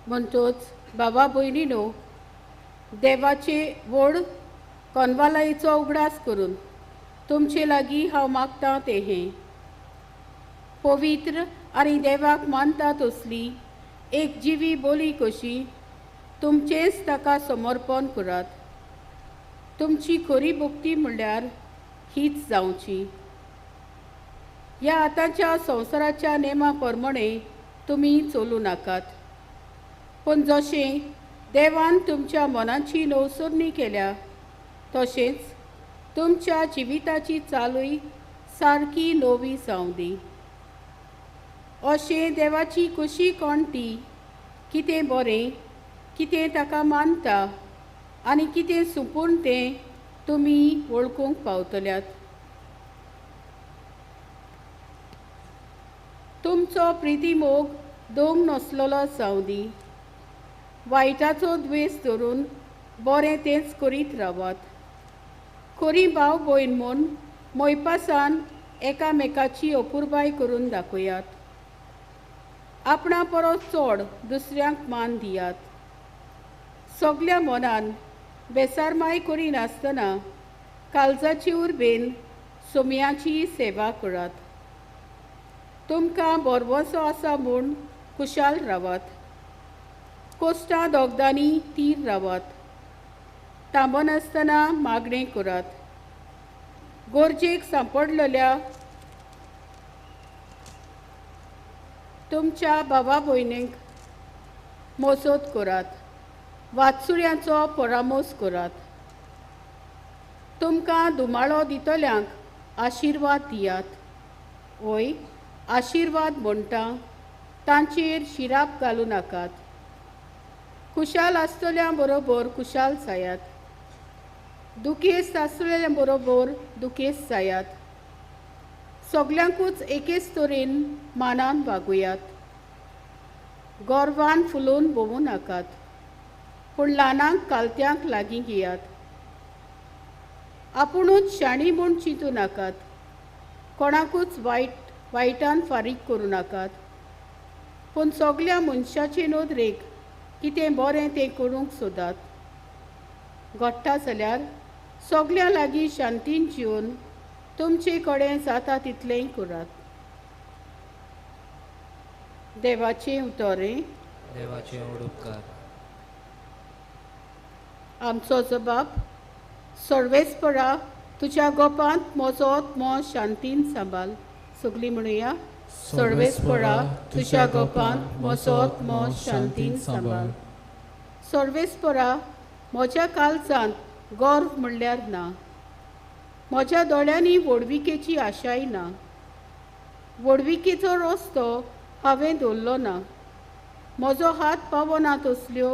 म्हणटोच बाबा भयणीनो, देवाचे व्हड कोनवालायेचो उगडास करून तुमचे लागीं हांव मागतां तें हें पवित्र आनी देवाक मानता तसली एक जिवी बोली कशी तुमचेंच ताका समर्पण करात. तुमची खरी भक्ती म्हणल्यार हीच जावची. ह्या आतांच्या संवसाराच्या नेमा प्रमाणे तुमी चलूं नाकात, पूण जशें देवान तुमच्या मनाची नवसरणी केल्या तशेंच तुमच्या जिविताची चालूय सारकी नवी जावं दी. अशें देवाची खुशी कोण ती, कितें बरें, कितें ताका मानता आनी कितें सुपूर्ण तें तुमी वळखूंक पावतल्यात. तुमचो प्रितीमोग दोंग नसलेलो जावं दी. वायटाचो द्वेस धरून बरें तेंच करीत रावात. खरी भाव भयण म्हूण मोयपासान एकामेकाची अपुरबाय करून दाखयात. आपणा परस चड दुसऱ्यांक मान दियात. सगल्या मनान बेसारमाय करिनासतना काळजाची उर्बेन सोम्याची सेवा करात. तुमकां भरवंसो आसा म्हूण खुशाल रावात. कोश्टां दोगदांनी तीर रावात. थांबनासतना मागणें करात. गरजेक सांपडलेल्या तुमच्या भावा भयणींक मजत करात. वाचसुऱ्यांचो परामोस करात. तुमकां धुमाळो दितल्यांक आशिर्वाद दियात. वय आशिर्वाद म्हणटा तांचेर शिराप घालूं नाकात. खुशाल आसतल्या बरोबर खुशाल जायात. दुखेस्त आसलेल्या बरोबर दुखेस्त जायात. सगल्यांकूच एकेच तरेन मानान वागुयात. गोरवान फुलोवन भोंवूं नाकात, पूण ल्हानांक कालत्यांक लागीं घेयात. आपुणूच शाणी म्हूण चिंतूं नाकात. कोणाकूच वायटान फारीक करूं नाकात, पूण सगल्या मनशाचे नदरेक कितें बरें तें करूंक सोदात. घडटा जाल्यार सगल्यां लागीं शांतीन जिवन तुमचे कडेन जाता तितलेंय करात. देवाचें उतरें. देवाचें उपकार. आमचो जबाब सर्वेस्परा, तुज्या गोपांत म्हजो आत्मो शांतीन सांबाळ. सगळीं म्हणुया, सर्वेस्परा तुज्या गोपांत म्हजो आत्मो शांतीन सांबाळ. सर्वेस्परा, म्हज्या काळजांत गर्व म्हणल्यार ना, म्हज्या दोळ्यांनी व्हडविकेची आशाय ना. व्हडविकेचो रस्तो हांवें दवरलो ना. म्हजो हात पावना तसल्यो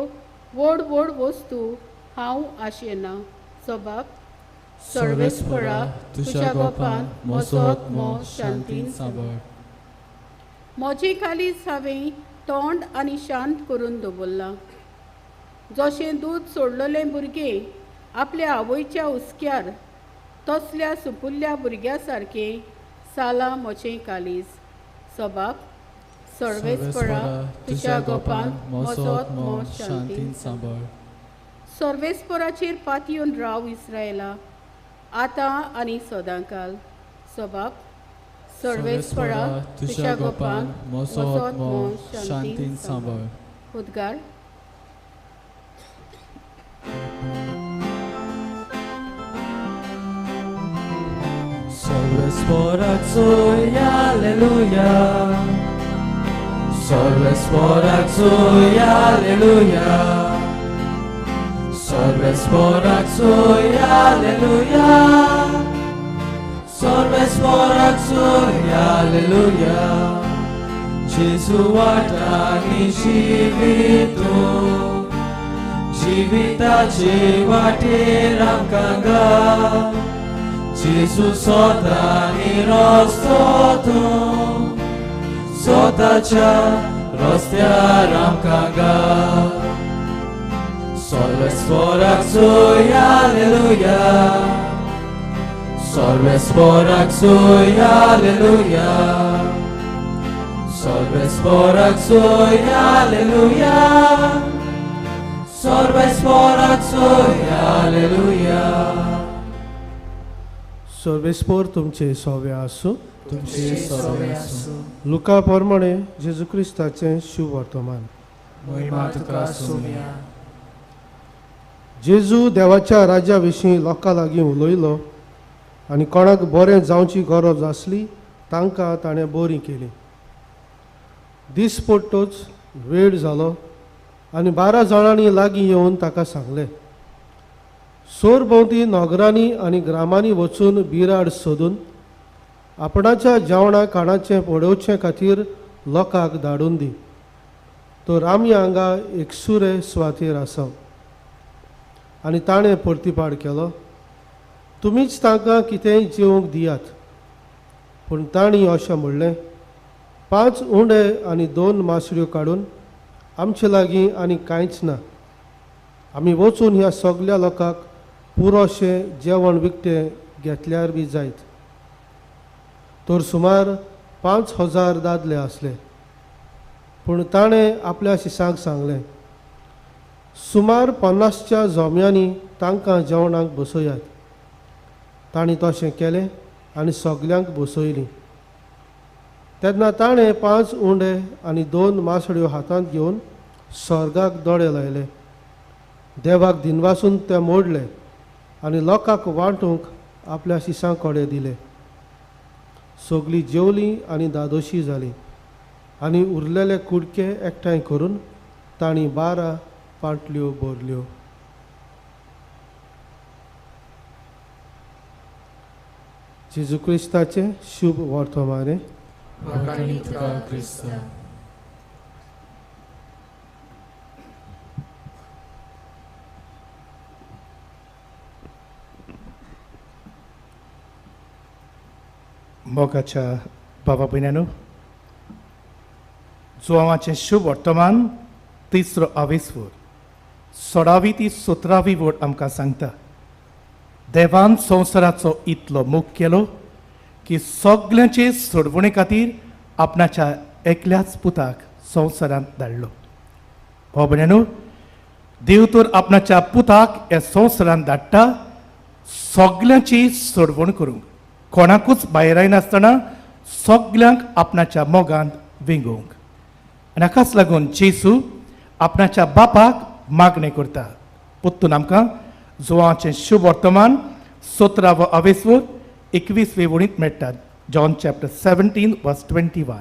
व्हड व्हड वस्तू हांव आशेना. सबाब सर्वेस्परा तुज्या गोपांत म्हजो आत्मो शांतीन सांबाळ. म्हजे काळीज हांवें तोंड आनी शांत करून दवरलां. जशें दूद सोडलेलें भुरगें आपल्या आवयच्या हुस्क्यार तसल्या सुपुल्ल्या भुरग्या सारकें सालां म्हजें काळीज. सबाब सर्वेस्परा तुज्या गोपांत म्हजो आत्मो शांतीन सांबाळ. सर्वेस्पराचेर पातयेवन राव इस्रायला, आतां आनी सदांकाल. सबाब सर्वेस्परा तुज्या गोपांत म्हजो आत्मो शांतीन सांबाळ. उद्गार. Solo soy, aleluya. Solo es por soy, aleluya. Solo es por soy, aleluya. Solo es por soy, aleluya. Gesù atani jivito, jivitache vate ramkanga. Gesù sotani rostoto, sotacha rostia ramkanga. Solo es por soy, aleluya. Solo es por soy, aleluya. Solo es por soy, aleluya. सर्वेस्पोराक सोय hallelujah. सर्वेस्पोर तुमचे सोवे आसूं. तुमचे सोवे आसूं. लुका प्रमाणे जेजू क्रिस्ताचें शुभ वर्तमान. महिमा तुका सोम्या. जेजू देवाच्या राज्या विशीं लोकां लागीं उलयलो आनी कोणाक बरें जावची गरज आसली तांकां ताणें बरीं केलीं. दीस पडटच वेळ जालो आनी 12 जाणांनी लागीं येवन ताका सांगलें, सोरभोंवती नगरांनी आनी ग्रामांनी वचून बिराड सोदून आपणाच्या जेवणा खाणाचें पडोवचे खातीर लोकांक धाडून दी, तर आमी हांगा एकसुरे सुवातेर आसा. आनी ताणें परतीपाड केलो, तुमीच तांकां कितेंय जेवंक दियात. पूण तांणी अशें म्हणलें, 5 उंडे आनी 2 मासळ्यो काडून आमचे लागीं आनी कांयच ना. आमी वचून ह्या सगल्या लोकांक पुरोशें जेवण विकतें घेतल्यार बी जायत. तर सुमार 5000 दादले आसले. पूण ताणें आपल्या शिसांक सांगलें, सुमार 50च्या जोम्यांनी तांकां जेवणाक बसयात. तांणी तशें केलें आनी सगल्यांक बसयलीं. तेन्ना ताणें 5 उंडे आनी 2 मासळ्यो हातांत घेवन स्वर्गाक दोळे लायले, देवाक दिनवासून ते मोडले आनी लोकांक वांटूंक आपल्या शिसां कडेन दिले. सगळीं जेवलीं आनी दादोशी जालीं आनी उरलेले कुडके एकठांय करून तांणी 12 पांटल्यो भरल्यो. जेजू क्रिस्ताचें शुभ वर्तमान. मोगाच्या बाबा भयण्यानो, जुवांवाचें शुभ वर्तमान तिसरो आवेसवर 16वी ती 17वी वोट आमकां सांगता, देवान संवसाराचो इतलो मोग केलो की सगल्यांचे सोडवणे खातीर आपणाच्या एकल्याच पुताक संवसारांत धाडलो. भाव भयण्यानो, देव तर आपणाच्या पुताक ह्या संवसारांत धाडटा सगल्यांची सोडवण करूंक, कोणाकूच भायर आयनासतना सगल्यांक आपणाच्या मोगांत वेंगोवंक. आनी हाकाच लागून जेजू आपणाच्या बापाक मागणें करता. पोत्तून आमकां जुवांचें शुभ वर्तमान 17वो आवेसवर 21वे वळींत मेळटात. जॉन चॅप्टर 17 वर्स 21.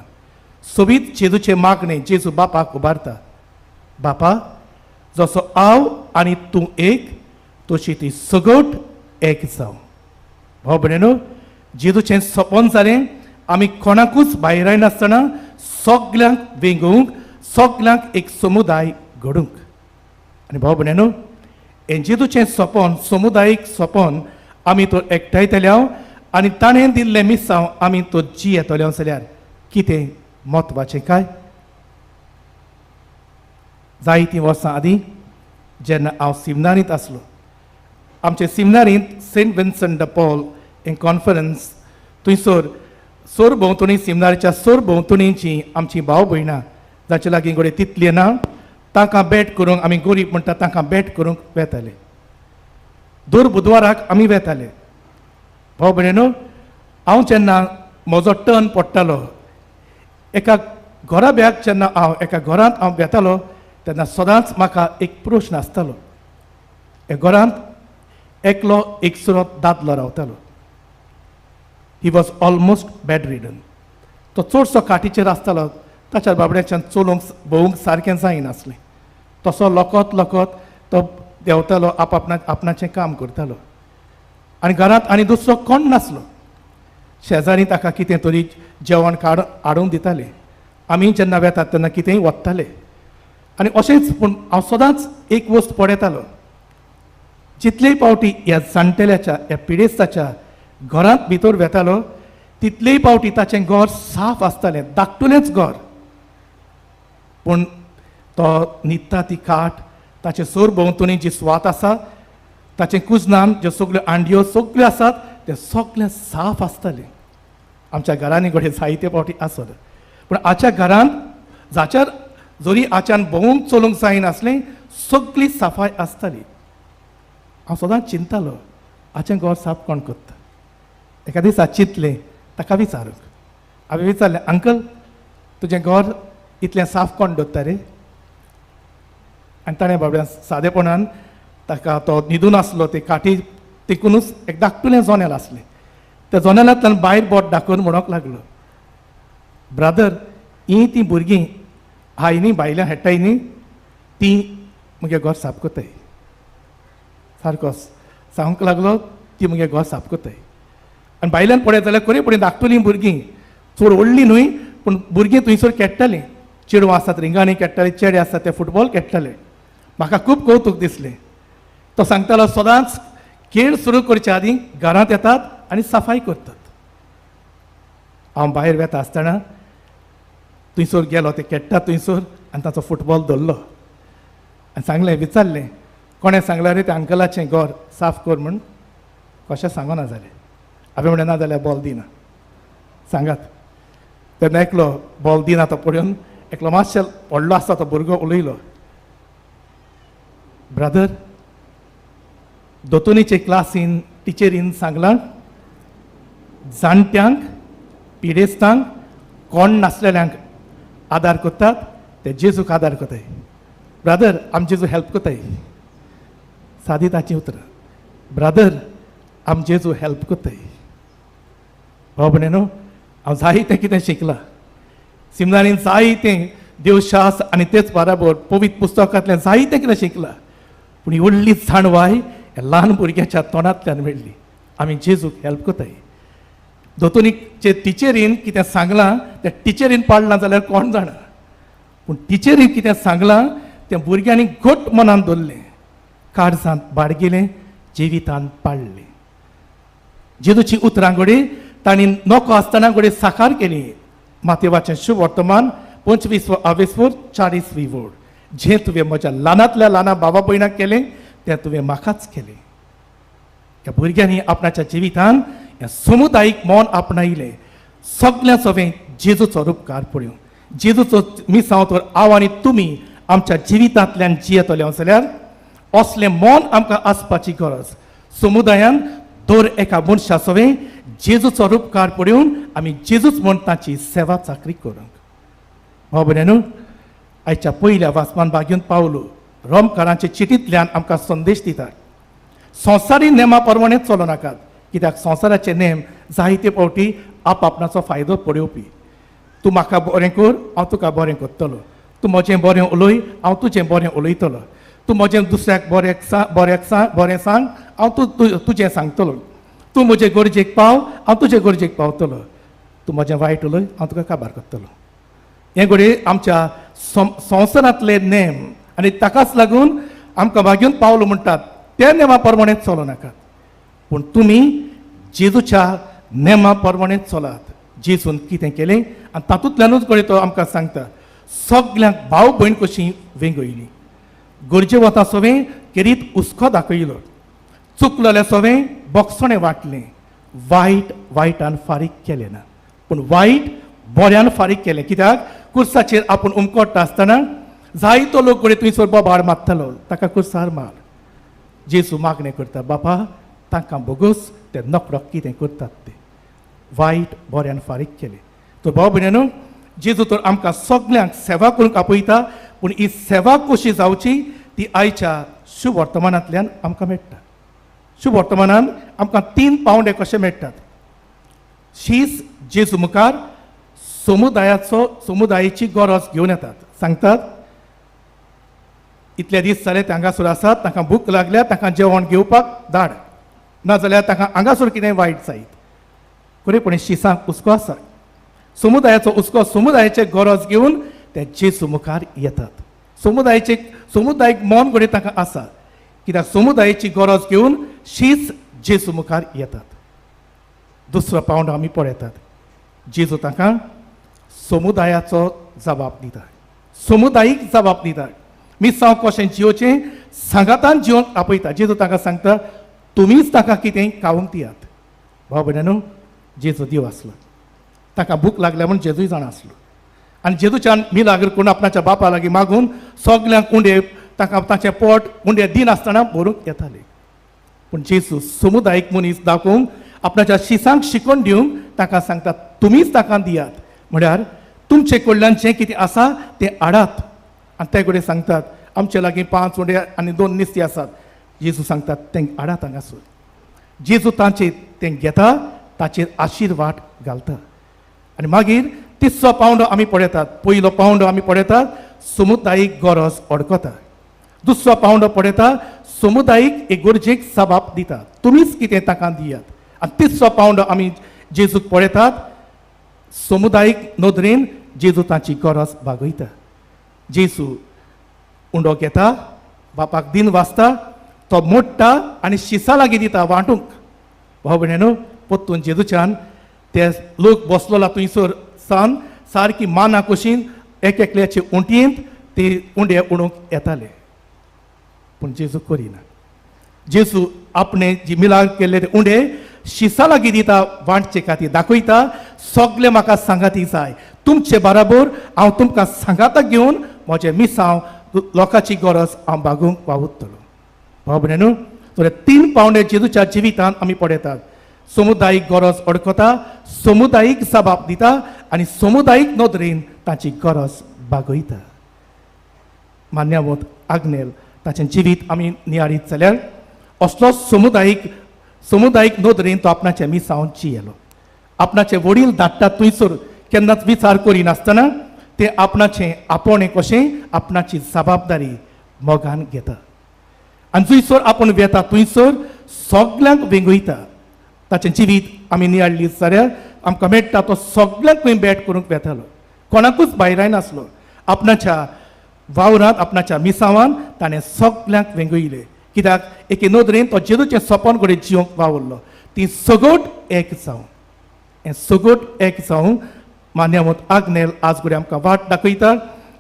सोबीत जेजूचें मागणें जेजू बापाक उबारता, बापा जसो हांव आनी तूं एक तशी ती सगट एक जावं. भाव भयणीनो, जेजूचें सपन जालें आमी कोणाकूच भायर आयनासतना सगल्यांक वेंगोवंक, सगल्यांक एक समुदाय घडूंक. आनी भाव भयणीनो, हें जेजूचें सपन, समुदायीक सपन आमी तो एकठांयतले आनी ताणें दिल्लें मिसांव आमी तो जियेतले जाल्यार कितें म्हत्वाचें काय? जायतीं वर्सां आदीं जेन्ना हांव सिमनारींत आसलो, आमचे सिमनारींत सेंट विन्संट the Paul हें कॉन्फरन्स, थंयसर सोर भोंवतणी सिमनारीच्या सोर भोंवतणी जी आमची भाव भयणां जाचे लागीं घडये तितली ना, तांकां भेट करूंक आमी गरीब म्हणटा तांकां भेट करूंक वेताले. दर बुधवाराक आमी वेताले. भाव भयणीनो, हांव जेन्ना म्हजो टर्न पडटालो एका घराब्याक, जेन्ना हांव एका घरांत हांव वेतालो तेन्ना सदांच म्हाका एक प्रश्न आसतालो. ह्या घरांत एकलो एकसुरो दादलो रावतालो. He was almost bedridden. तो चडसो काटीचेर आसतालो, ताच्या बाबड्याच्यान चलोवंक भोवूंक सारकें जायनासलें. तसो लकत लकत तो देंवतालो, आपणाचें काम करतालो आनी घरांत आनी दुसरो कोण नासलो. शेजारी ताका कितें तरी जेवण काड हाडून दिताले. आमी जेन्ना वेतात तेन्ना कितेंय वत्ताले आनी अशेंच. पूण हांव सदांच एक वस्त पळयतालो, जितले पावटी ह्या जाणटेल्याच्या ह्या पिडेस्ताच्या घरांत भितर वेतालो तितलेय पावटी ताचें घर साफ आसतालें, धाकटुलेंच घर. पूण तो न्हिदता ती खाट, ताचे सोर भोंवतणी जी सुवात आसा, ताचें कुजनान ज्यो सगल्यो आंडयो सगल्यो आसात तें सगळें साफ आसतालें. आमच्या घरांनी घडये जायते पावटी आसत, पूण आच्या घरांत जाच्यार जरी आच्यान भोंवूंक चलूंक जायनासलें, सगळी सफाय आसताली. हांव सदांच चिंतालो हाचें घर साफ कोण करता. एका दिसा चिंतलें ताका विचारूंक. हांवें विचारलें, अंकल तुजें घर इतलें साफ कोण दवरता रे? आनी ताणें बाबड्या सादेपणान ताका तो न्हिदून आसलो ते काठी तेकूनच एक धाकटुलें जोनेल आसलें, त्या जोनेलांतल्यान भायर बोट दाखोवन म्हणूंक लागलो, ब्रादर ही तीं भुरगीं हाय न्ही भायल्यान हेडटाय न्ही तीं म्हगे घर साफ करताय. सारको सांगूंक लागलो ती म्हगे घर साफ करताय. आनी भायल्यान पळयत जाल्यार खरेपणी धाकटुलीं भुरगीं, चड व्हडलीं न्हय पूण भुरगीं थंयसर खेळटालीं. चेडवां आसात रिंगांनी खेळटालीं, चेडे आसात ते फुटबॉल खेळटाले. म्हाका खूब कौतूक दिसलें. तो सांगतालो सदांच खेळ सुरू करचे आदीं घरांत येतात आनी सफाई करतात. हांव भायर वेता आसतना थंयसर गेलो, ते खेळटा थंयसर आनी ताचो फुटबॉल धरलो आनी सांगलें, विचारलें कोणें सांगलें रे त्या अंकलाचें घर साफ कर म्हूण? कशें सांगना जालें. हांवें म्हणलें ना जाल्यार बॉल दिना, सांगात. तेन्ना एकलो बॉल दिना तो पळोवन एकलो मातशें व्हडलो आसा तो भुरगो उलयलो, ब्रादर दोतोनीचे क्लासीन टिचरीन सांगलां जाणट्यांक पिडेस्तांक कोण नासलेल्यांक आदार करतात ते जेजूक आदार करताय. ब्रादर आम जेजू हेल्प करताय. सादी ताचीं उतरां, ब्रादर आम जेजू हेल्प करताय. भाव भयणीनो हांव जायतें कितें शिकलां सिमनारीन, जायतें देवशास्त्र आनी तेच बराबर पवित्र पुस्तकांतल्यान जायतें कितें शिकलां, पूण ही व्हडली जाणवाय ह्या ल्हान भुरग्याच्या तोंडांतल्यान मेळ्ळी. आमी जेजूक हेल्प करताय. दोतोनीचे टिचरीन कितें सांगलां त्या टिचरीन पाडलां जाल्यार कोण जाणा, पूण टिचरीन कितें सांगलां तें भुरग्यांनी घट मनान दवरलें, काळजांत बाडगिलें, जिवितान पाडलें. जेजूची उतरां घडये तांणी नको आसतना घडये साकार केली. मातेवाचें शुभ वर्तमान 25 आवेसवर 40 वोड, जें तुवें म्हज्या ल्हानांतल्या ल्हाना बाबा भयणाक केलें तें तुवें म्हाकाच केलें. ह्या भुरग्यांनी आपणाच्या जिवितान ह्या समुदायीक मन आपणायलें. सगळ्या सवें जेजूचो रुपकार पळोवन जेजूचो मिसांव तर हांव आनी तुमी आमच्या जिवितांतल्यान जियेतले जाल्यार असलें मन आमकां आसपाची गरज. समुदायान दर एका मनशा सवें जेजूचो रुपकार पळोवन आमी जेजूच म्हूण ताची सेवा चाकरी करूंक. भाव भयणीनो आयच्या पयल्या वाचमान बागेवन पावलो रोमकारांचे चिटींतल्यान आमकां संदेश दितात, संवसारी नेमा प्रमाणे चलो नाकात, कित्याक संवसाराचे नेम जायते फावटी आपणाचो फायदो पळोवपी. तूं म्हाका बरें कर, हांव तुका बरें करतलो. तूं म्हजें बरें उलय, हांव तुजें बरें उलयतलो. तूं म्हजें दुसऱ्याक बरें सांग, हांव तुजें सांगतलो. तूं म्हजे गरजेक पाव, हांव तुजे गरजेक पावतलो. तूं म्हजें वायट उलय, हांव तुका काबार करतलो. हें घडये आमच्या संवसारांतले नेम आनी ताकाच लागून आमकां मागीर पावलो म्हणटात त्या नेमा प्रमाणे चलो नाकात, पूण तुमी जेजूच्या नेमा प्रमाणे चलात. जेजून कितें केलें आनी तातूंतल्यानूच घडये तो आमकां सांगता, सगल्यांक भाव भयण कशी वेंगयली, गरजे वता सवें केरीत हुस्को दाखयलो, चुकलेलें सवें बोगसणें वांटलें, वायट वायटान फारीक केलें ना पूण वायट बऱ्यान फारीक केलें. कित्याक कुर्साचेर आपूण उमकोट्टा आसतना जायतो लोक घडये थंयसर बोबाळ मारतालो, ताका कुर्सार मार. जेजू मागणें करता, बापा तांकां बोगस, ते नकडो कितें करतात ते. वायट बऱ्यान फारीक केलें. तर भाव भयणीनो जेजू तर आमकां सगल्यांक सेवा करूंक आपयता, पूण ही सेवा कशी जावची ती आयच्या शुभ वर्तमानांतल्यान आमकां मेळटा. शुभ वर्तमानान आमकां 3 पावंडे कशे मेळटात. शीस जेजू मुखार समुदायाची गरज घेवन येतात, सांगतात इतले दीस जाले ते हांगासर आसात, तांकां भूक लागल्या, तांकां जेवण घेवपाक धाड, नाजाल्यार तांकां हांगासर कितें वायट जायत. खरेपणी शिसांक हुस्को आसा, समुदायाचो हुस्को, समुदायाचे गरज घेवन ते जेजू मुखार येतात. समुदायीक मन घडये तांकां आसा, कित्याक समुदायाची गरज घेवन शीस जेजू मुखार येतात. दुसरो पावंडो आमी पळयतात, जेजू तांकां समुदायाचो जबाब दिता, समुदायीक जबाब दिता. मिसांव कशें जियोचें सांगातान जिवन आपयता. जेजू तांकां सांगता तुमीच ताका कितें खावंक दियात. भाव भयणांनो जेजू देव आसलो, ताका भूक लागल्या म्हूण जेजूय जाणा आसलो आनी जेजूच्यान मिलाग्र करून आपणाच्या बापा लागीं मागून सगल्यांक उंडे तांकां तांचें पोट उंडे दिनासतना भरूंक येताले. पूण जेजू समुदायीक मनीस दाखोवंक आपणाच्या शिसांक शिकोवन दिवंक तांकां सांगता तुमीच तांकां दियात, म्हळ्यार तुमचे कडल्यान जें कितें आसा तें हाडात. आनी ते कडेन सांगतात आमचे लागीं 5 उंडे आनी 2 नुस्तीं आसात. जेजू सांगतात तें हाडात हांगासर. जेजू तांचे तें घेता, ताचेर आशिर्वाद घालता. आनी मागीर तिसरो पावंडो आमी पळयतात. पयलो पावंडो आमी पळयतात समुदायीक गरज अडकता. दुसरो पावंडो पळयता समुदायीक एक गरजेक सबाब दिता, तुमीच कितें तांकां दियात. आनी तिसरो पावंडो आमी जेजूक पळयतात समुदायीक नदरेन जेजू तांची गरज भागयता. जेजू उंडो घेता, बापाक दिन वाचता, तो मोडटा आनी शिसा लागीं दिता वांटूंक. भाव भयणीनो, परतून जेजूच्यान ते लोक बसलोला थंयसर सान सारकी माना कुशीन एक एकल्याचे उंटयेंत ते उंडे उडोवंक येताले. पूण जेजू करिना. जेजू आपणे जी मिलाग केल्ले ते उंडे शिसा लागीं दिता वांटचे खातीर, दाखयता सगळे म्हाका सांगाती जाय, तुमचे बराबर हांव तुमकां सांगाता घेवन म्हजें मिसांव लोकांची गरज हांव भागोवंक वावुरतलो. भाव भयणीनो, तर 3 पावंडे जेजूच्या जिवितांत आमी पळयतात. समुदायीक गरज अडकता, समुदायीक जबाब दिता आनी समुदायीक नदरेन तांची गरज भागयता. मान्यवंत आग्नेल ताचें जिवीत आमी नियाळीत जाल्यार असलो समुदायीक नदरेन तो आपणाचें मिसावन जियेलो. आपणाचे वडील धाडटा थंयसर केन्नाच विचार करिनासतना ते आपणाचें आपोवणें कशें आपणाची जबाबदारी मोगान घेता. आनी जंयसर आपूण वेता थंयसर सगल्यांक वेंगयता. ताचें जिवीत आमी नियाळ्ळी जाल्यार आमकां मेळटा तो सगल्यांक खंय भेट करूंक वेतालो, कोणाकूच भायरायनासलो. आपणाच्या वावरांत आपणाच्या मिसावान ताणें सगल्यांक वेंगयलें. कित्याक एके नदरेन तो जेजूचें सपन कडेन जिवंक वावुरलो. ती सगट एक जावं, हें सगट एक जावं मान्यवंत आग्नेल आज घडये आमकां वाट दाखयता.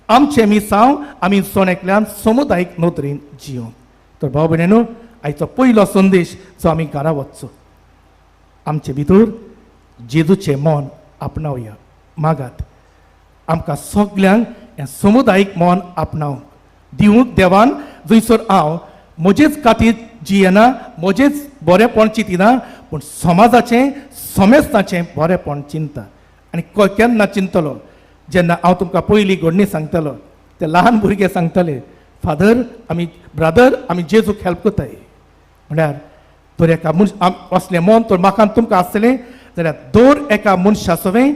आमचें मिसांव आमी जण एकल्यान समुदायीक नदरेन जिवंक. तर भाव भयणीनो, आयचो पयलो संदेश जो आमी घरा वचचो, आमचे भितर जेजूचें मन आपणावया. मागात आमकां सगल्यांक हें समुदायीक मन आपणावंक दिवंक देवान. जंयसर हांव म्हजेच खातीर जियेना, म्हजेच बरेंपण चिंतिना, पूण समाजाचें समेस्ताचें बरेंपण चिंता. आनी केन्ना चिंतलो, जेन्ना हांव तुमकां पयली घडणी सांगतलो, ते ल्हान भुरगे सांगतले फादर आमी ब्रदर आमी जेजूक हेल्प करताय. म्हळ्यार तर एका मनश असलें मन तर म्हाका तुमकां आसतलें जाल्यार दर एका मनशा सवें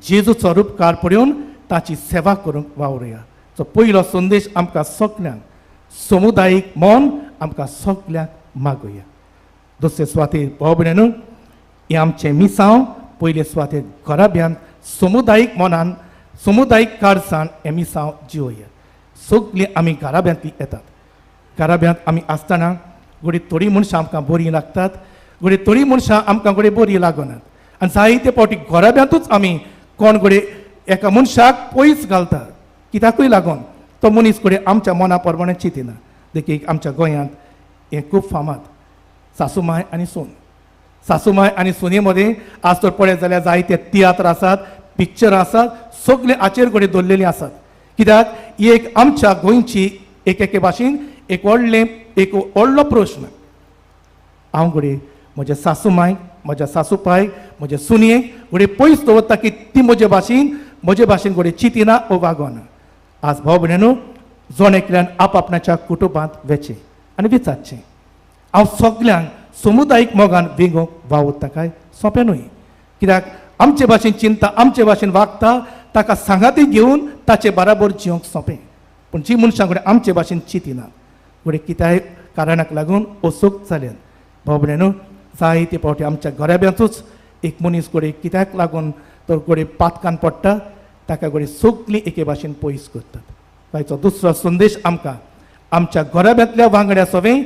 जेजूचो रुपकार पळोवन ताची सेवा करूंक वावरुया. सो पयलो संदेश आमकां सगल्यांक समुदायीक मन आमकां सगल्यांक मागुया. दुसरे सुवातेर भाव भयणीनो, हें आमचें मिसांव पयले सुवातेर घराब्यांत समुदायीक मनान समुदायीक कारसान हें मिसांव जिवया. सगळीं आमी घराब्यांतलीं येतात. घराब्यांत आमी आसतना घडये थोडीं मनशां आमकां बरीं लागतात, घडये थोडीं मनशां आमकां घडये बरीं लागनात. आनी जायते फावटी घराब्यांतूच आमी कोण घडये एका मनशाक पयस घालता, कित्याकूय लागून तो मनीस घडये आमच्या मना प्रमाणे चिंतिना. देखीक आमच्या गोंयांत हें खूब फामाद सासूमाय आनी सून. सासूमाय आनी सुने मदें आज तर पळयत जाल्यार जायते तियात्र आसात, पिक्चरां आसात, सगळे हाचेर घडये दवरलेलीं आसात. कित्याक ही एक आमच्या गोंयची एक एके भाशेन एक व्हडलें एक व्हडलो प्रश्न. हांव घडये म्हज्या सासूमायक, म्हज्या सासूपायक, म्हज्या सुनयेक घडये पयस दवरता की ती म्हजे भाशेन घडये चिंतिना ओ वागोना. आज भाव भयणीनो, जण एकल्यान आपआपणाच्या कुटुंबांत वेचें आनी विचारचें, हांव सगल्यांक समुदायीक मोगान वेंगोवंक वावुरता काय? सोंपें न्हय. कित्याक आमचे भाशेन चिंता, आमचे भाशेन वागता ताका सांगाती घेवन ताचे बराबर जिवंक सोंपें. पूण जी मनशां कडेन आमचे भाशेन चिंतिना, घडये कित्याय कारणाक लागून असोक जाल्यान भाव भयणीनो, जायते फावटी आमच्या घराब्यांतूच एक मनीस घडये कित्याक लागून तर घडये पातकान पडटा, ताका घडये सगळीं एके भाशेन पयस करतात. ताचो दुसरो संदेश आमकां आमच्या घराब्यांतल्या वांगड्या सवें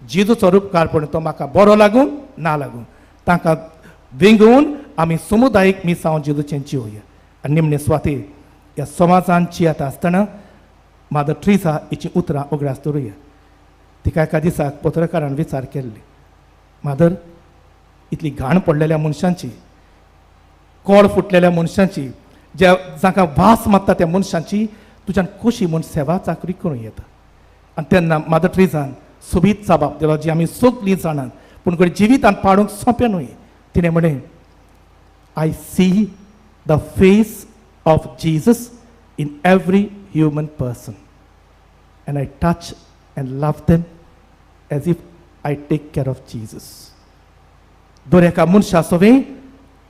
जेजूचो रुपकार पण तो म्हाका बरो लागूं ना लागूं तांकां वेंगोवन आमी समुदायीक मिसांव जेजूचें जिवया. आनी निमणे सुवातेर ह्या समाजान जियेता आसतना मादर ट्रिसा हिचीं उतरां उगडास दवरुया. तिका एका दिसाक पत्रकारान विचार केल्ली, मादर इतली घाण पडलेल्या मनशांची, कोळ फुटलेल्या मनशांची, ज्या जांकां वास मारता त्या मनशांची तुज्यान कशी म्हूण सेवा चाकरी करूं येता? आनी तेन्ना मादर ट्रेजान सोबीत जाबाब दिलो जी आमी सगलीं जाणात, पूण घडये जिवितान पाडूंक सोंपें न्हय. तिणें म्हणलें, I see the face of Jesus in every human person and I touch and love them as if I take care of Jesus. दर एका मनशा सवें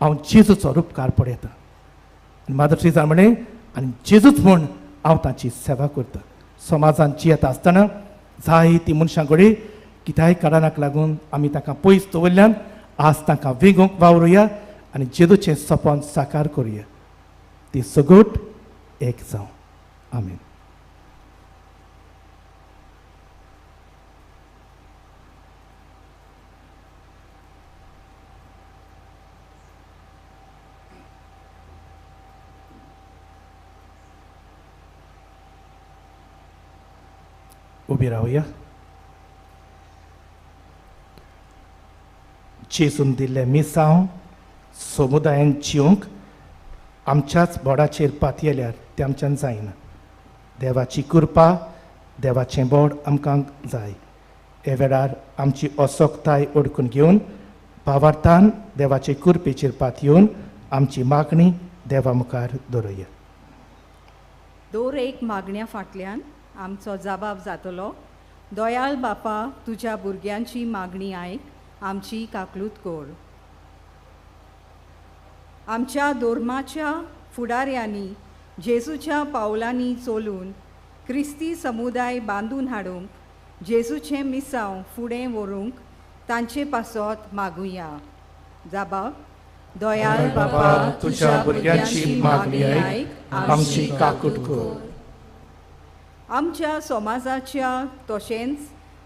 हांव जेजूचो रुपकार पळयतां. आनी मादर ट्रेजान म्हणलें, आनी जेजूच म्हूण हांव तांची सेवा करतां. समाजान जियेता आसतना जायतीं मनशां कडेन कित्याय कारणाक लागून आमी तांकां पयस दवरल्यान आज तांकां वेगोवंक वावरुया आनी जेजूचें सपन साकार करुया. ती सगट एक जावं. आमेन. उबी रावया. जेजून दिल्लें मिसांव समुदायान जिवंक आमच्याच बोडाचेर पातयेल्यार तें आमच्यान जायना. देवाची कृपा, देवाचें बोड आमकां जाय. हे वेळार आमची असोकताय ओडकून घेवन भावार्थान देवाचे कृपेचेर पातयेवन आमची मागणी देवा मुखार दवरुया. दर एक मागण्या फाटल्यान आमचो जबाब जातलो. दयाल बापा, तुज्या भुरग्यांची मागणी आयक, आमची काकलूत कर. आमच्या धर्माच्या फुडाऱ्यांनी जेजूच्या पावलांनी चलून क्रिस्ती समुदाय बांदून हाडूंक, जेजूचें मिसांव फुडें व्हरूंक तांचे पासत मागुया. जाबाब, दयाल बापा, तुज्या भुरग्यांची मागणी आयक, आमची काकूट कर. आमच्या समाजाच्या तशेंच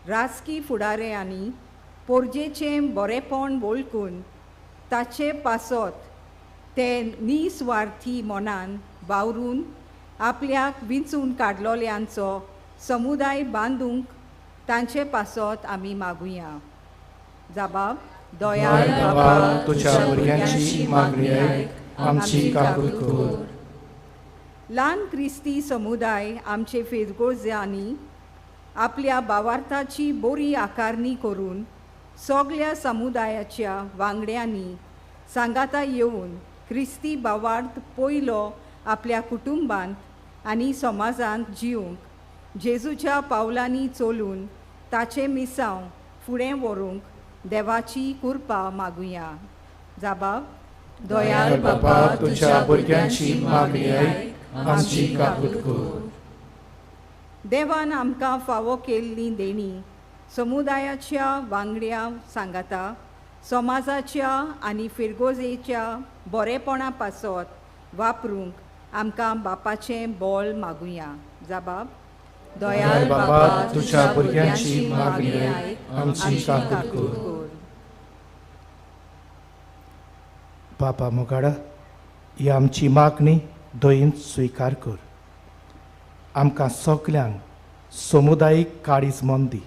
राजकी फुडाऱ्यांनी पोरजेचें बरेपण वळखून ताचे पासत ते निस्वार्थी मनान वावरून आपल्याक विंचून काडलोल्यांचो समुदाय बांदूंक तांचे पासत आमी मागुया. जाबाब, दयाल बाबा, तुज्या भुरग्यांची मागणी आयक, आमची काकूट कर. ल्हान क्रिस्ती समुदाय आमचे फेरगोज्यांनी आपल्या भावार्थाची बरी आकारणी करून सगल्या समुदायाच्या वांगड्यांनी सांगाता येवन क्रिस्ती भावार्थ पयलो आपल्या कुटुंबांत आनी समाजांत जिवंक जेजूच्या पावलांनी चलून ताचें मिसांव फुडें व्हरूंक देवाची कृपा मागुया. जाबाब, दयाल बाबा, तुज्या भुरग्यांची मागणी आयक, आमची काकूट कर. देवान आमकां फावो केल्ली देणी समुदायाच्या वांगड्या सांगाता समाजाच्या आनी फिरगोजेच्या बरेपणा पासत वापरूंक आमकां बापाचें बोल मागुया. जाबाब, दयाल बाबा, तुज्या भुरग्यांची मागणी आयक, आमची काकूट कर. बापा मोगाडा, ही आमची मागणी दयेन स्विकार कर. आमकां सगल्यांक समुदायीक काळीज मन दी.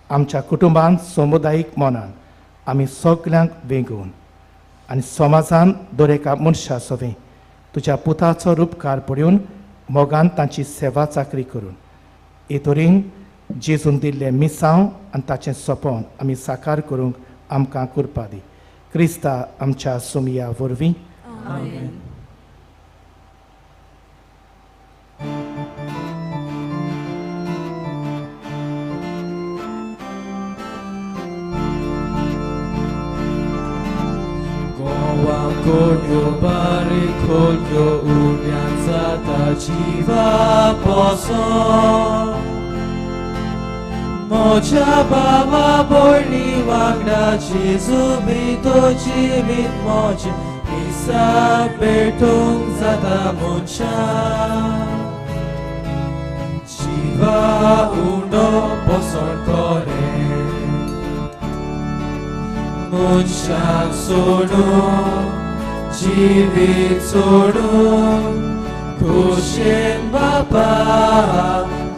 आमच्या कुटुंबान समुदायीक मनान आमी सगल्यांक वेंगोवन आनी समाजान दर एका मनशा सवें तुज्या पुताचो रुपकार पळोवन मोगान तांची सेवा चाकरी करून हे तरेन जेजून दिल्लें मिसांव आनी ताचें सपन आमी साकार करूंक आमकां कृपा दी. क्रिस्ता आमच्या सोमया वरवीं. आमेन. कोड्यो बारीक खोलयो उड्यान जाता जिवा पोसोन म्हज्या बाबा भयणी वांगडा जेजू भितर जिवीत म्हजें मिसा भेटूंक जाता मनशां जिवा उंडो पोसण करे मनशाक सोडून जिवीत सोडून खोशेन बापा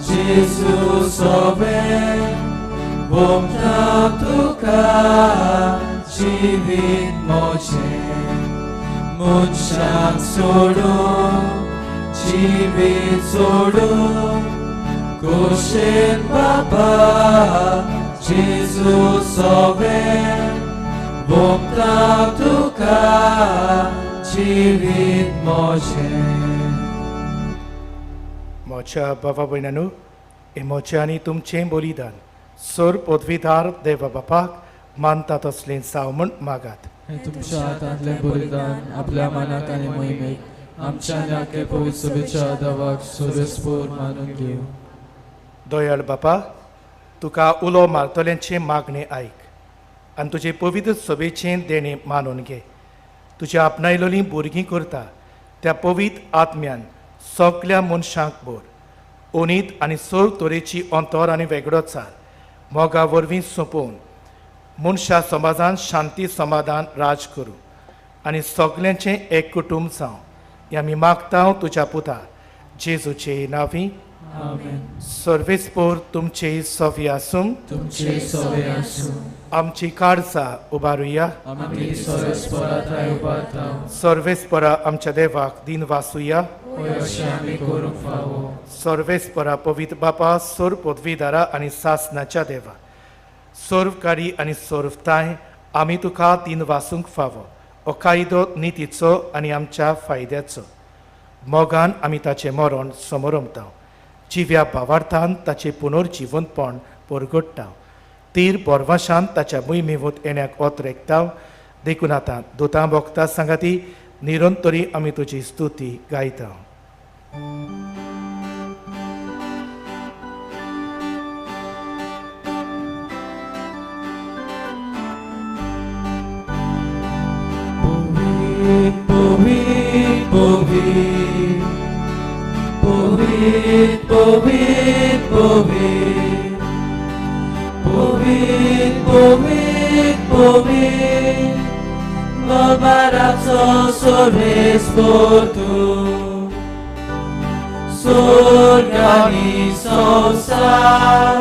जेजू सोबें भोंवता तुका जिवीत म्हजें मनशाक सोडून जिवीत सोडून खोशेन बाबा जेजू सोबेन भोगता तुका जिवीत म्हजें. म्हज्या बाबा भयणांनो, हें म्हजें आनी तुमचें बलिदान सर पदवीधार देवा बापाक मानता तसलें जावं म्हूण मागात. हें तुमच्या हातांतलें बलिदान आपल्या मनाक आनी मोहिमेक आमच्या आनी पवित्र सभेच्या देवाक सोरेस्पोर मानून घेवं. दयाळ बापा, तुका उलो मारतल्यांचें मागणें आयक आनी तुजे पवित्र सभेचें देणें मानून घे. तुज्या आपणायलोलीं भुरगीं करता त्या पवित्र आत्म्यान सगल्या मनशांक भर ओनीत आनी सोर तरेची अंतर आनी वेगळोचार मोगा वरवीं सोंपोवन मनशा समाजान शांती समाधान राज करूं आनी सगल्यांचें एक कुटुंब जावं. हें आमी मागता तुज्या पुता जेजूचे नांवी. आमेन. सर्वेस्पोर तुमचे सवी आसूं. तुमचे सवे आसूं. आमची काळजां उबारुया. आमी सर्वेस्पोरा थंय उबारता. सर्वेस्पोरा आमच्या देवाक दिन वासुया. अशें आमी करूंक फावो. सर्वेस्परा पवित्र बापा, सोर पदवीदारा आनी सासनाच्या देवा, सर्वकारी आनी सर्वताय आमी तुका दिन वासूंक फावो. हो कायदो नितीचो आनी आमच्या फायद्याचो. मोगान आमी ताचें मरण समरमता, जिव्या भावार्थान ताचें पुनर्जिवंतपण परगट्टा, तीर बोरवाशान ताच्या मुयमेवत येण्याक ओतरेकता. देखून आतां दुतां भोगता सांगाती निरंतरी आमी तुजी स्तुती गायता. पवित्र पवित्र पवित्र पवित्र पवित्र पवित्र पवित्र बाबाचो सर्वेस्पोर तूं स्वर्ग आनी संवसार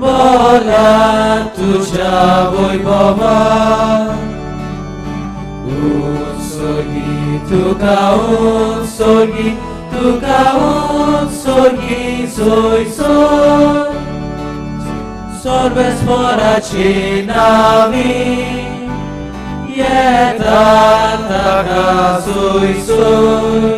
भरला तुज्या वैभवान. उत्सर्गी तुका उत्सर्गी तुका उत्सर्गी सोयसोय सर्वेस्पोराचे नांवी येता ताका सोयसोय.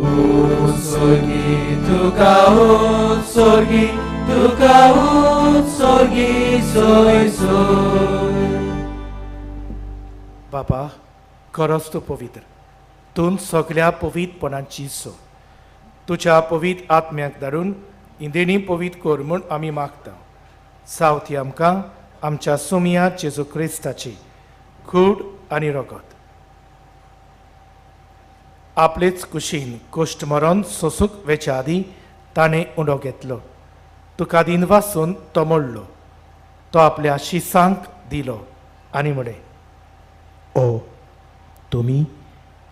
उत्सर्गी तुका उत्सर्गी तुका उत्सर्गी सोयसोय. बाबा, खरोच तूं पवित्र, तूं सगल्या पवित्रपणाची सो. तुज्या पवित्र आत्म्याक धाडून इंदेणी पवित्र कर म्हूण आमी मागता. सावथी आमकां आमच्या सोमया जेजू क्रिस्ताची कूड आनी रगत आपलेच कुशीन कोश्ट मरण सोसूंक वेच्या आदीं ताणें उंडो घेतलो. तुका दिन वासून तो मोडलो, तो आपल्या शिसांक दिलो आनी म्हळें, ओ तुमी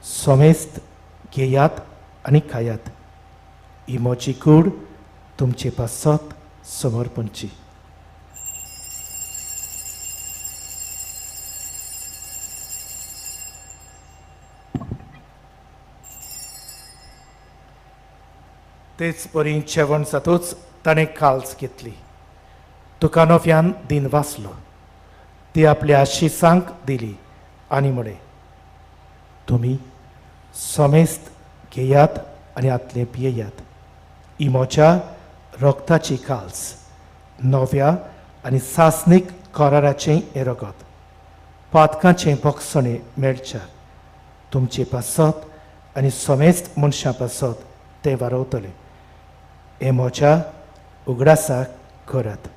समेस्त घेयात आनी खायात, ही म्हजी कूड तुमचे पासत समर्पणची. तेच परी जेवण जातूच ताणें काल्स घेतली, तुका नव्यान दिन वाचलो, ती आपल्या शिसांक दिली आनी म्हळें, तुमी समेस्त घेयात आनी आतलें पियेयात, ही म्हज्या रगताची काल्स, नव्या आनी सासणीक कराराचें हें रगत, पातकांचें भोगसणें मेळच्या तुमचे पासत आनी समेस्त मनशां पासत तें वारवतलें. हें म्हज्या उगडासाक करात.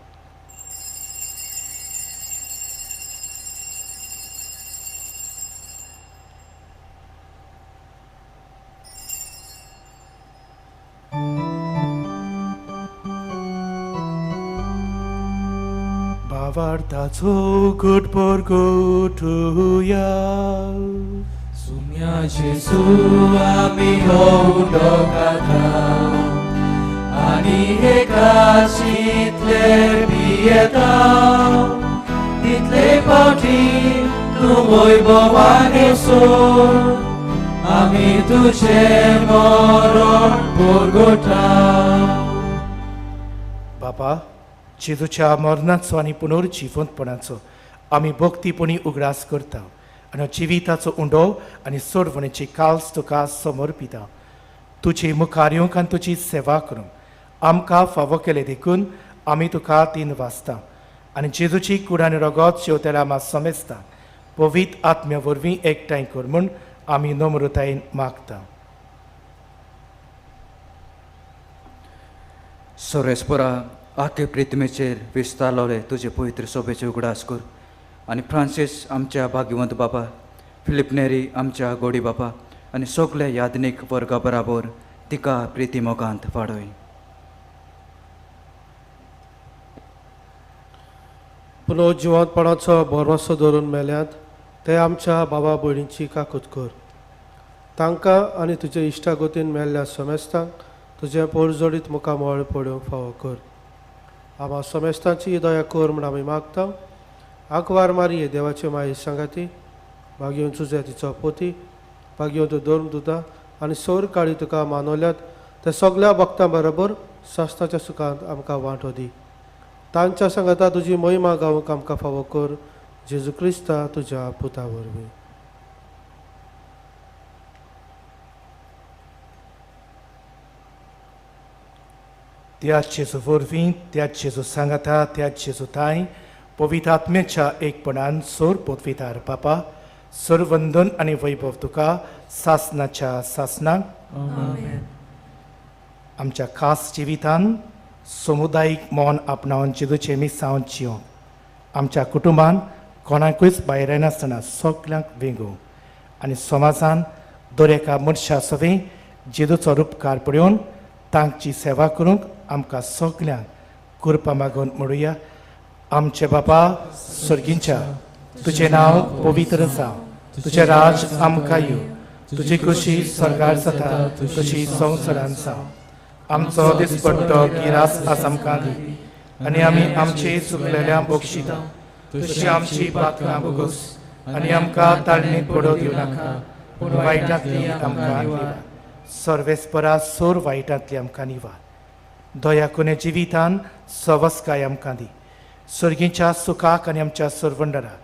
भावार्थाचो घटभर गोठुया. सुम्या जेजू आमी हो उंडो खाता आनी एकाशींतले पियेता, तितले फावटी तूं वैभवान येसो आमी तुजें मरण परगटा. बापा, जेजूच्या मरणाचो आनी पुनर्जिवंतपणाचो आमी भक्तीपणी उगडास करता आनी जिविताचो उंडो आनी सोडवणेची काल्स तुका समर्पिता. तुजी मुखार येवंक आनी तुजी सेवा करूंक आमकां फावो केले देखून आमी तुका तीन वाचता आनी जेजूची कूड आनी रगत शेवतेल्या आमा समेस्ता पवित्र आत्म्या वरवीं एकठांय कर म्हूण आमी नम्रतायेन मागता. सोरेस्पोरा आखे प्रिथमेचेर विस्तारलोले तुजे पवित्र सोबेचे उगडास कर आनी फ्रांसीस आमच्या भाग्यवंत बापा, फिलीप नेरी आमच्या गोडी बापा आनी सगल्या यादनीक वर्गा बराबर तिका प्रिती मोगांत वाडय. पुनर्जिवंतपणाचो भरवंसो धरून मेल्यात ते आमच्या बाबा भयणींची काकूत कर. तांकां आनी तुजे इश्टागतीन मेल्ल्या समेस्तांक तुजें पोरजोडीत मुखामळ पळोवंक फावो कर. आमा समेस्तांची दया कर म्हूण आमी मागता. आंकवार मारये देवाचे माये सांगाती भागयोवन तुजे तिचो पोती भागयोवन धर्म दुता आनी सौर काळी तुका मानवल्यात ते सगल्या भक्तां बरोबर शास्त्राच्या सुखांत आमकां वांटो दी. तांच्या सांगाता तुजी महिमा गावंक आमकां फावो कर जेजू क्रिस्ता तुज्या पुता वरवीं. त्याच जेजू वरवीं, त्याच जेजू सांगाता, त्याच जेजू ताय पवित्र आत्म्याच्या एकपणान सोर पोतवितार बापा सर्वंदन आनी वैभव तुका सासनाच्या सासनाक. आमच्या खास जिवितान समुदायीक मौन आपणावन जेजूचें मिसावन जिवंक आमच्या कुटुंबान कोणाकूच भायर येनासतना सगल्यांक वेंगोवंक आनी समाजान दर एका मनशा सवें जेजूचो रुपकार पळोवन तांची सेवा करूंक आमकां सगल्यांक कृपा मागून म्हणुया. आमचे बापा सर्गींच्या, तुजें नांव पवित्र जावं, तुजें राज आमकां येवं, तुजी खुशी स्वर्गार जाता तशी संवसारान जावं. आमचो दिसपट्टो गिरास आज आमकां दी आनी आमी आमचे चुकलेल्या बक्षिता तशी आमची पातकां भोगोस आनी आमकां ताळणीत पडो दिवं नाका पूण वायटांतली आमकां निवार. सर्वेस्परा सोर वायटांतली आमकां निवार. दया कोणे जिवितान सवस्काय आमकां दी. सर्गीच्या सुखाक आनी आमच्या सर्वंडरा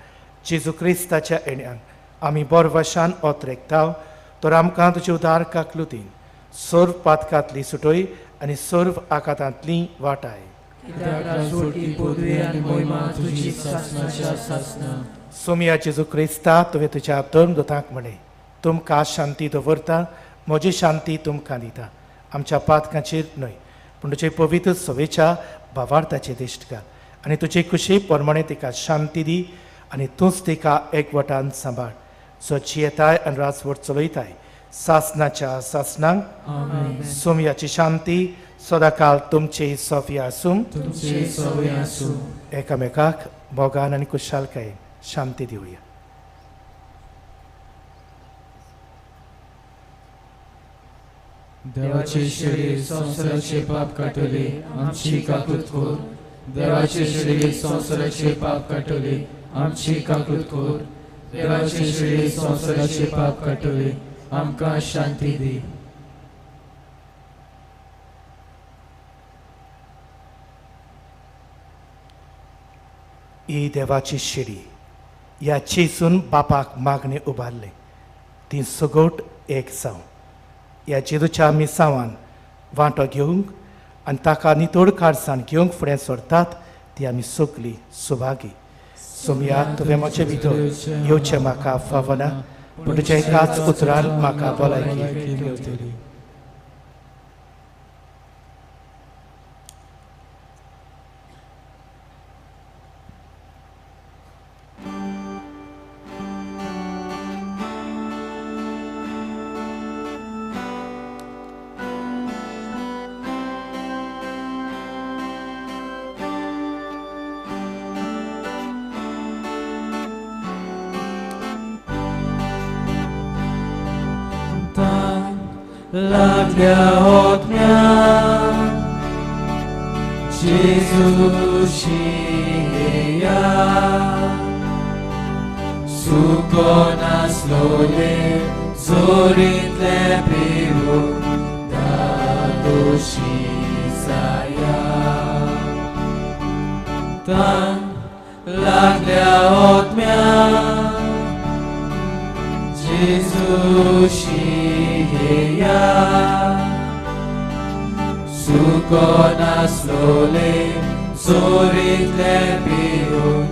जेजू क्रिस्ताच्या येण्यान आमी बोरवशान ओतरेकता तर आमकां तुजे उदार काकलुतीन सर्व पातकांतली सुटय आनी सर्व आकातांतली वाटाय. सोमिया जेजू क्रिस्ता, तुवें तुज्या धर्मदूतांक म्हणलें, तुमकां शांती दवरता, म्हजी शांती तुमकां दिता. आमच्या पातकांचेर न्हय पूण तुजे पवित्र सवेच्या भावार्थाचे दिश्ट घाल आनी तुजे खुशी प्रमाणे तिका शांती दी आनी तूंच तिका एकवटान सांबाळ, जो जियेताय आनी राजवट चलयताय सासनाच्या सासनाक. सोमयाची शांती सदाकाल तुमची सवी आसूं. एकामेकाक मोगान आनी खुशालकायेन शांती दिवया. देवाचे शरीर संवसाराचे पाप काडटले आमची काकूत कर. देवाचे शरीर संवसाराचे पाप काडटले आमची काकूत कर. देवाचे शरीर संवसाराचे पाप काडटले आमकां शांती दी. ही देवाची शिडी ह्या चेसून बापाक मागणें उबारलें ती सगोट एक जावं. ह्या जेजूच्या मिसांवान वांटो घेवंक आनी ताका नितळ काळसान घेवंक फुडें सरतात ती आमी सगली सुभागी. सोमया, तुवें म्हजे भितर येवचें म्हाका फावना पूण तुज्या एकाच उतरान म्हाका भलायकी मेळटली. लागल्या होतम्या जेजूशी येया सुको नासलोले जोरींतले पिवून दादोशी जाया. तान लागल्या ओतम्या जेजूशी येया सुको नासलोले जोरीतले पिवन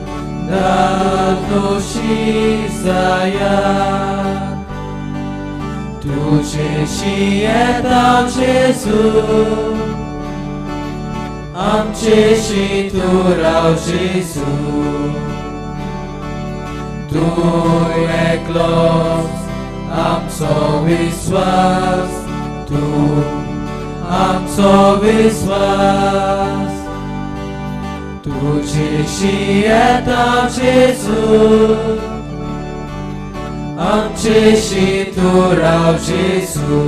दादोशी जाया तुजेशी येता जेजू आमचेशी तूं राव जेजू तूं एकलोच आमचो विस्वास तूं आमचो विस्वास तुजेशी येता जेजू आमचेशी तूं राव जेजू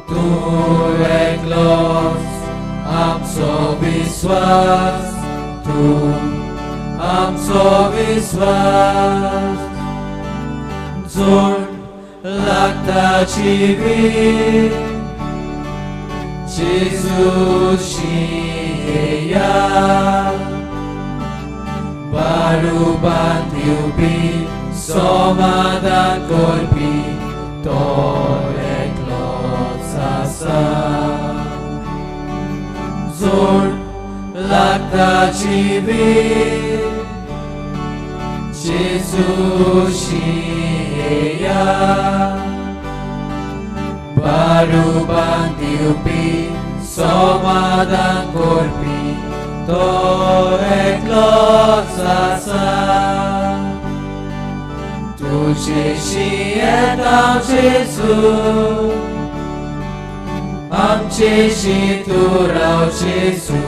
तूं एकलोच आमचो विस्वास तूं आमचो विस्वास जोड लागता जिवीत जेजूशी येया बारुबान दिवपी समाधान करपी तो एकलोच आसा जोड लागता जिवीत जेजूशी येया बारुबान दिवपी समाधान करपी तो एकलोच आसा तुजेशी येता जेजू आमचेशी तूं राव जेजू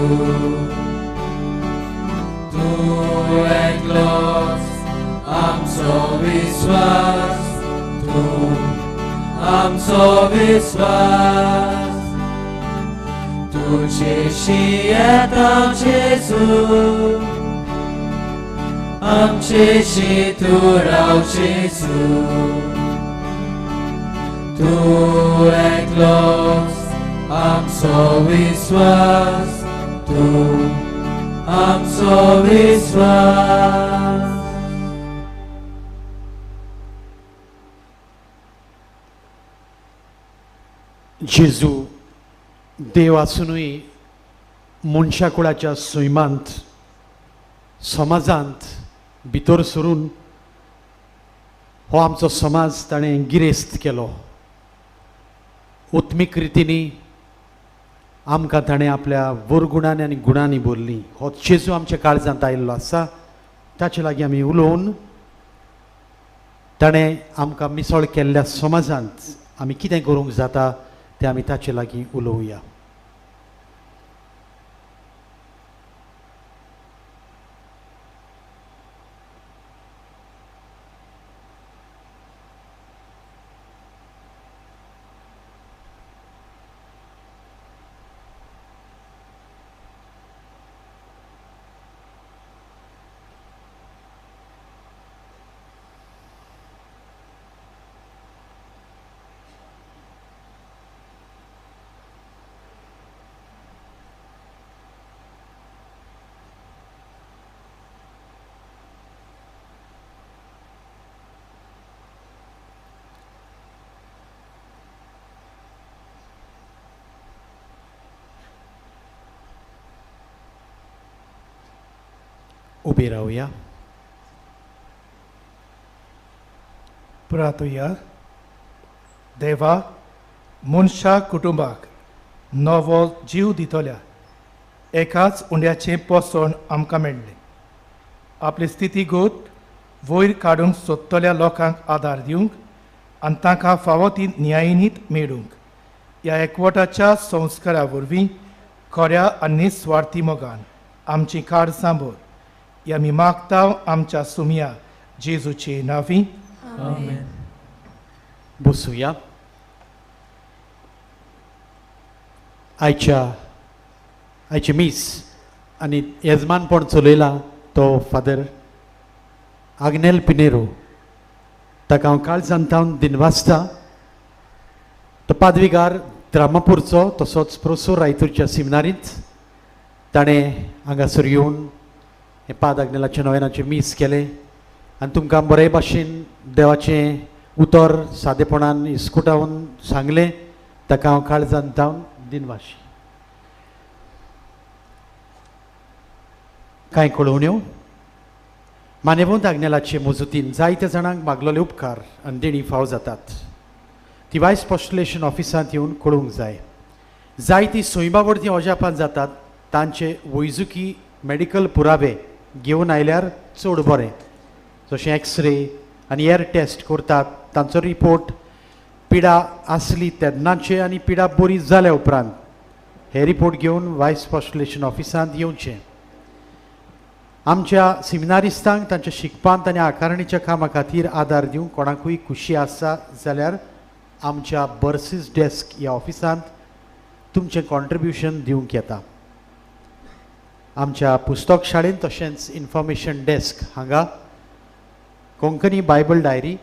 तूं एकलोच आमचो विस्वास तूं आमचो विस्वास तुजेशी येता जेजू आमचेशी तूं राव जेजू तूं एकलोच आमचो विस्वास तूं आमचो विस्वास. जेजू देव आसुनूय मनशा कुळाच्या सैमांत समाजांत भितर सरून हो आमचो समाज ताणें गिरेस्त केलो. उत्मीक रितींनी आमकां ताणें आपल्या वरगुणांनी आनी गुणांनी भरली. हो जेजू आमच्या काळजांत आयिल्लो आसा, ताचे लागीं आमी उलोवन ताणें आमकां मिसळ केल्ल्या समाजांत आमी कितें करूंक जाता तें आमी ताचे लागीं उलोवया. उबी रावया. प्रार्थुया. देवा, मनशा कुटुंबाक नवो जीव दितल्या एकाच उंड्याचें पोसण आमकां मेळ्ळें. आपली स्थिती गोत वयर काडूंक सोदतल्या लोकांक आदार दिवंक आनी तांकां फावो ती न्यायनीत मेळूंक ह्या एकवटाच्या संस्कारा वरवीं खऱ्या आनी निस्वार्थी मोगान आमची काड सांबर ह्या आमी मागता आमच्या सुमया जेजूचे नांवी. आमेन. बसुया. आयचे मीस आनी येजमानपण चलयला तो फादर आग्नेल पिनेरो, ताका हांव काळजान थावन दिनवासता. तो पादविगार द्रामापूरचो, तसोच प्रोसो रायतूरच्या सिमिनारींत. ताणें हांगासर येवन हें पाद आग्नेलाचें नोवेनाचें मीस केलें आनी तुमकां बरे भाशेन देवाचें उतर सादेपणान इस्कुटावन सांगलें. ताका हांव काळजान जावन दिनवाशी. कांय कळोवण्यो मानेवंत आग्नेलाचे मजुतीन जायत्या जाणांक मागलेले उपकार आनी देणी फाव जातात. ती वायस पोस्टुलेशन ऑफिसांत येवन कळोवंक जाय. जायतीं सोयबा वरवीं अजापां जातात तांचे वैजुकी मेडिकल पुरावे घेवन आयल्यार चड बरें. जशें एक्सरे आनी एअर टेस्ट करतात तांचो रिपोर्ट पिडा आसली तेन्नाचे आनी पिडा बरी जाल्या उपरांत हे रिपोर्ट घेवन वायस पोस्टुलेशन ऑफिसांत येवचें. आमच्या सिमिनारिस्तांक तांच्या शिकपांत आनी आकारणीच्या कामा खातीर आदार दिवंक कोणाकूय खुशी आसा जाल्यार आमच्या बर्सीस डेस्क ह्या ऑफिसांत तुमचें कॉन्ट्रिब्युशन दिवंक येता. आमच्या पुस्तक शाळेंत तशेंच इन्फॉर्मेशन डेस्क हांगा कोंकणी बायबल डायरी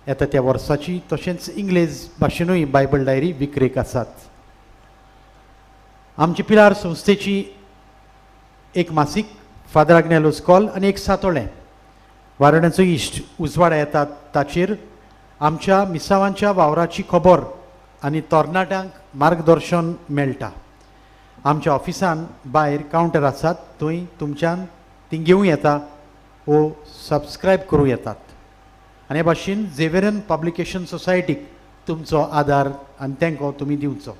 येता त्या वर्साची तशेंच इंग्लेज भाशेनूय बायबल डायरी विक्रेक आसात. आमची पिलार संस्थेची एक मासीक फादर आग्नेलोस कॉल आनी एक सातोळें वारण्याचो इश्ट उजवाडा येतात. ताचेर आमच्या मिसावांच्या वावराची खबर आनी तरणाट्यांक मार्गदर्शन मेळटा. आमच्या ऑफिसान भायर कावंटर आसात थंय तुमच्यान ती घेवं येता वो सबस्क्रायब करूं येतात. आनी हे भाशेन झेवियरन पब्लिकेशन सोसायटीक तुमचो आदार आनी तेंको तुमी दिवचो.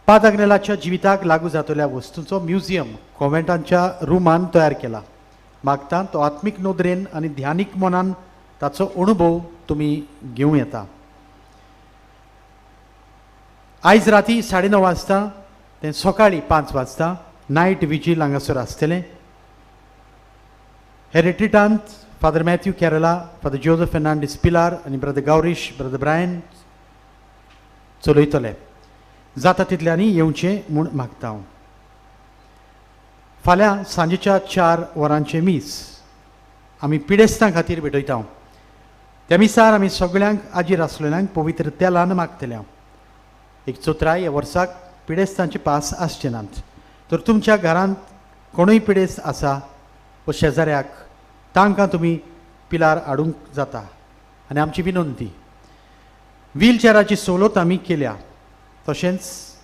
पाद आग्नेलाच्या जिविताक लागू जातल्या वस्तूंचो म्युझियम कॉन्वेंटांच्या रुमान तयार केला. मागता तो आत्मीक नदरेन आनी ध्यानीक मनान ताचो अणभव तुमी घेवं येता. आयज राती 9:30 वाजता ते सकाळीं 5 वाजता नायट विजील हांगासर आसतलें. हे रिट्रिटांत Father Matthew Kerala, Father Joseph Fernandes Pilar आनी ब्रदर गौरीश, ब्रदर ब्रायन चलयतले. जाता तितल्यांनी येवचें म्हूण मागता हांव. फाल्यां सांजेच्या 4 वरांचें मीस आमी पिडेस्तां खातीर भेटयता. त्या मिसार आमी सगळ्यांक आजीर आसलेल्यांक पवित्र तेलान मागतले. एक चोत्राय ह्या वर्साक पिडेस्तांचे पास आसचे नात. तर तुमच्या घरांत कोणूय पिडेस्त आसा व शेजाऱ्याक तांकां तुमी पिलार हाडूंक जाता. आनी आमची विनंती, व्हीलचेराची सवलत आमी केल्या. तशेंच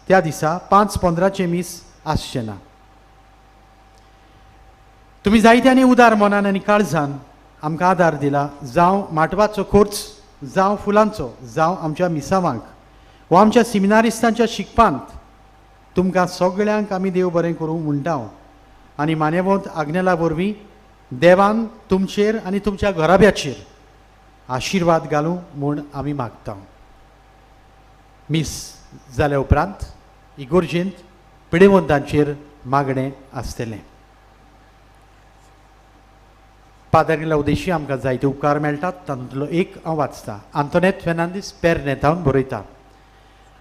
त्या दिसा 5:15 मीस आसचें ना. तुमी जायत्यांनी उदार मनान आनी काळजान आमकां आदार दिला, जावं माटवाचो खर्च, जावं फुलांचो, जावं आमच्या मिसावांक वा आमच्या सिमिनारिस्तांच्या शिकपांत. तुमकां सगळ्यांक आमी देव बरें करूं म्हणटा. आनी मान्यवंत आग्नेला वरवीं देवान तुमचेर आनी तुमच्या घराब्याचेर आशिर्वाद घालूं म्हूण आमी मागता. मीस जाल्या उपरांत इगोर्जेंत पिडेवंतांचेर मागणें आसतलें. पादरीला उद्देशी आमकां जायते उपकार मेळटात. तातूंतलो एक हांव वाचता. आंतोनेत फेर्नांदीस पेरनेतावन बरयता,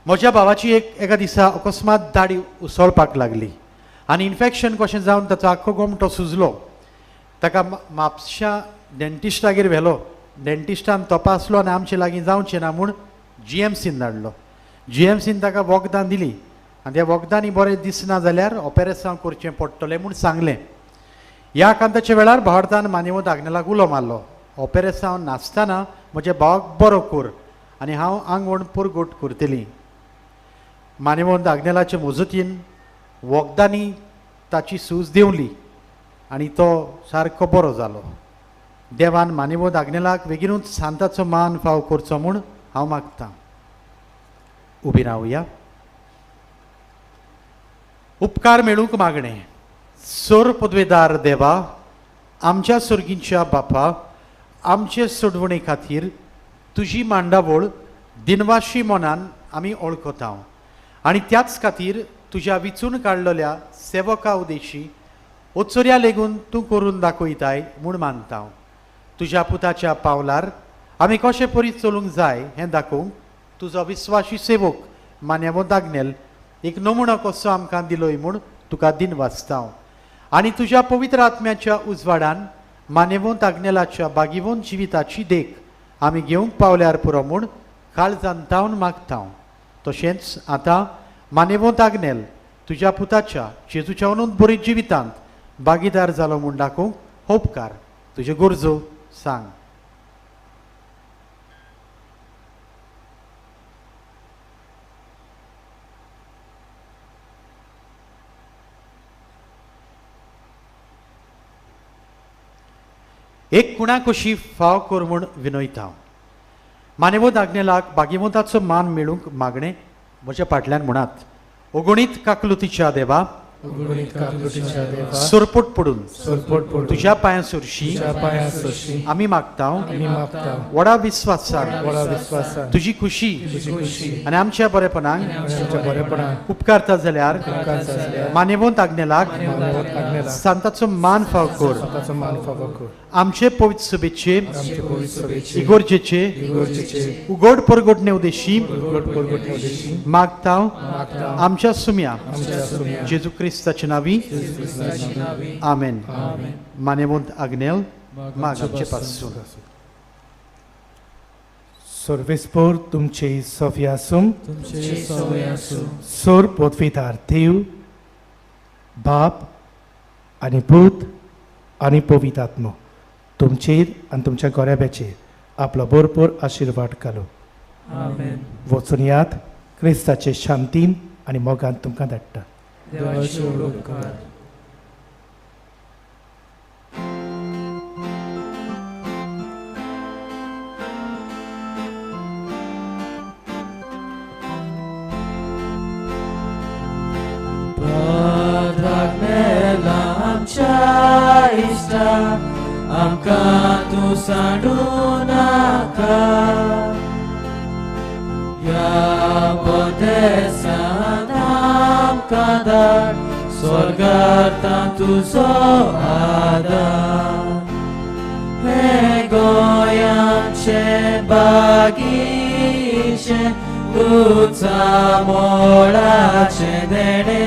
म्हज्या भावाची एका दिसा अकस्मात दाडी उसळपाक लागली आनी इन्फेक्शन कशें जावन ताचो आख्खो गोमटो सुजलो. ताका म्हापश्या डेंटिस्टागेर व्हेलो. डेंटिस्टान तपासलो आनी आमचे लागीं जावचें ना म्हूण जीएमसीन धाडलो. जीएमसीन ताका वखदां दिलीं आनी त्या वखदांनी बरें दिसना जाल्यार ऑपेरेसांव करचें पडटलें म्हूण सांगलें. ह्या कांताच्या वेळार भावार्थान मान्यवंत आग्नेलाक उलो मारलो, ऑपेरेसांव नासतना म्हज्या भावाक बरो कर आनी हांव आंगवण पुरगोट करतली. मान्यवंत आग्नेलाचे मजतीन वखदांनी ताची सूज देंवली आनी तो सारको बरो जालो. देवान मान्यवंत आग्नेलाक बेगीनूच सांताचो मान फाव करचो म्हूण हांव मागतां. उबी रावया. उपकार मेळूंक मागणें. सोर पदवेदार देवा, आमच्या सोर्गींच्या बापा, आमचे सोडवणे खातीर तुजी मांडावळ दिनवाशी मनान आमी वळखता आनी त्याच खातीर तुज्या विचून काडलेल्या सेवका उदेशी ओचोऱ्या लेगून तूं करून दाखयताय म्हूण मानता. तुज्या पुताच्या पावलार आमी कशें परी चलूंक जाय हें दाखोवंक तुजो विस्वाशी सेवक मान्यवंत आग्नेल एक नमुनो कसो आमकां दिलोय म्हूण तुका दिनवासता. आनी तुज्या पवित्र आत्म्याच्या उजवाडान मान्यवंत आग्नेलाच्या बागिवंत जिविताची देख आमी घेवंक पावल्यार पुरो म्हूण काळजान तावन मागता. तशेंच आतां मान्यवंत आग्नेल तुज्या पुताच्या जेजूच्या अनंत बरी जिवितांत भागीदार जालो म्हूण दाखोवंक उपकार. तुज्यो गरजो सांग. एक कुणा कशी फाव कर म्हूण विनयता. मानेवत आग्नेलाक बागिमोताचो मान मेळूंक मागणें म्हज्या फाटल्यान म्हणात. ओगणीत काकलुतीच्या देवा, सोरपोट पडून तुज्या पांयां सरशी आमी मागता. व्हडा विस्वासान तुजी खुशी आनी आमच्या बरेपणाक उपकारता जाल्यार मानेवंत आग्नेलाक सांताचो मान फाव कर. आमचे पवित्र सभेचे इगोर्जेचे उगड परगटणे उद्देशी मागता. आमच्या सुम्या जेजू क्रिस्ताच्या नावी आमेन. मानेवंत आग्नेल माग आमचे पासून. सर्वेस्पोर तुमचे सफी आसूं. सोर पोतफितार देव बाप आनी पूत आनी पवित्र आत्मो तुमचेर आनी तुमच्या गोऱ्याब्याचेर आपलो भरपूर आशिर्वाद घालूं. वचून यात क्रिस्ताचे शांतीन आनी मोगान तुमकां धाडटा. आमकां तूं सांडू नाका, ह्या परदेसांत आमकां धाड, स्वर्गांत तुजो आदार. हें गोंयांचें बागीचें, तुजा मोळाचें देणें.